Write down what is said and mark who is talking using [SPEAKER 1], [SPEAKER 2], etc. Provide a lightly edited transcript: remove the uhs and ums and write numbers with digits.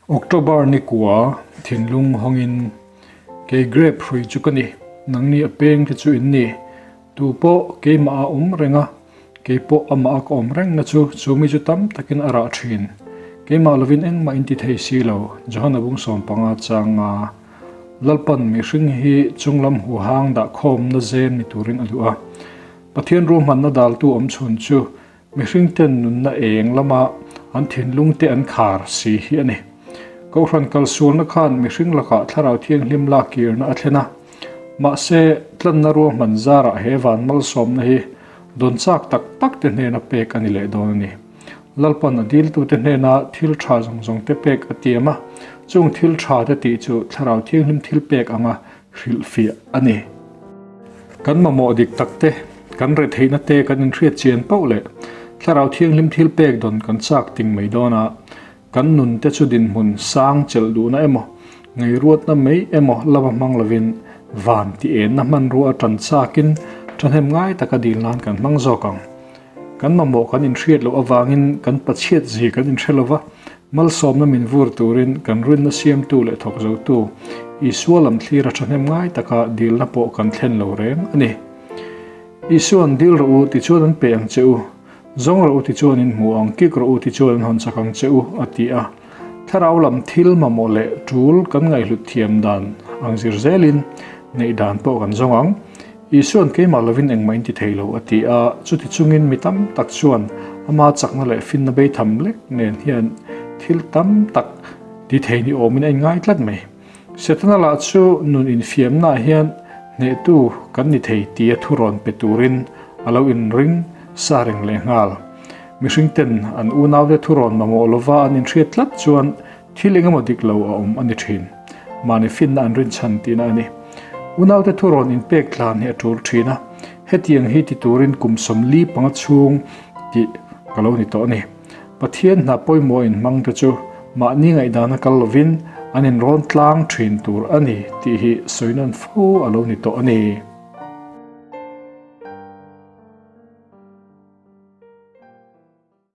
[SPEAKER 1] October ni kua thinlung hawngin, Kei grape hrui chu ka ni, nangni a peng te chu in ni. Tu pawh keimah a awm reng a, kei pawh amah a ka awm rengna chu chu mi chu tam takin a rah thin. Keimah lovin engmah in ti thei si lo, Johana bung 15 changa Lalpan mihring hi chunglam huhang dah khawmna zem ni turin a duh a. Pathian ruahmanna daltu awm chhun chu mihring ten nunna eng lama an thinlung te an khar si hi a ni. Kohhran kalsualna khan mihring lakah thlarau thianghlim lak kirna a thlen a. Mahse, tlanna ruahman zarah he van malsawmna hi dawn chak tak tak te hnena pek a ni leh dawn a ni. Lalpan a diltute hnena thil tha zawng zawng te pek a tiam a, chung thil tha te tih chu thlarau thianghlim thil pek anga hrilhfiah a ni. Kan mamawh dik tak te, kan retheihna te kan inhriat chian pauh leh Thlarau Thianghlim thil pek dawn kan chak ting mai dawn a, kan nun te chu dinhmun sang chelh duhna emaw, ngeiruatna mai emaw lama hmang lovin van ti enna hmanrua a tan chakin thahnem ngai taka dil nan kan hmang zawk ang. Kan mamawh kan inhriat loh avangin kan pachhiat zi kan inhre lova, Malsawmna min vur turin kan rinna siamtu leh thawk zotu Isua lam thlir a thahnem ngai taka dilna pawh kan thlen lo reng a ni. Isua'n dil rawh u tichuan an pe ang che u, zawng rawh u tichuan in hmu ang, kik rawh u tichuan an hawn chak ang che u, a ti a. Thlarau lam thil mamawh leh tul kan ngaihhlut thiam dan ang zir zelin neih dan pawh kan zawng ang. Isua'n keimah lovin engmah in ti thei lo a ti a, chuti chungin mi tam tak chuan ama chakna leh finna beitham lek nen hian thil tam tak ti thei ni awmin a inngai tlat mai. Setana lah chu nun infiamnaah hian hnehtu kan ni thei tia thurawn pe turin a lo inring sa reng lehnghal. Mihring ten an unaute thurawn mamawh lova an inhriat tlat chuan Thil engemaw dik lo a awm a ni thin. Mahni finna an rinchhan tihna a ni. Unaute thurawn inpek tlan hi a tul thin a, hetiang hi ti turin kum 45 chhung tih ka lo ni tawh a ni. Pathian hna pawimawh inhmang te chu mahni ngaihdana kal lovin an inrawn tlang thin tur a ni tih hi sawi nawn fo a lo ni tawh a ni.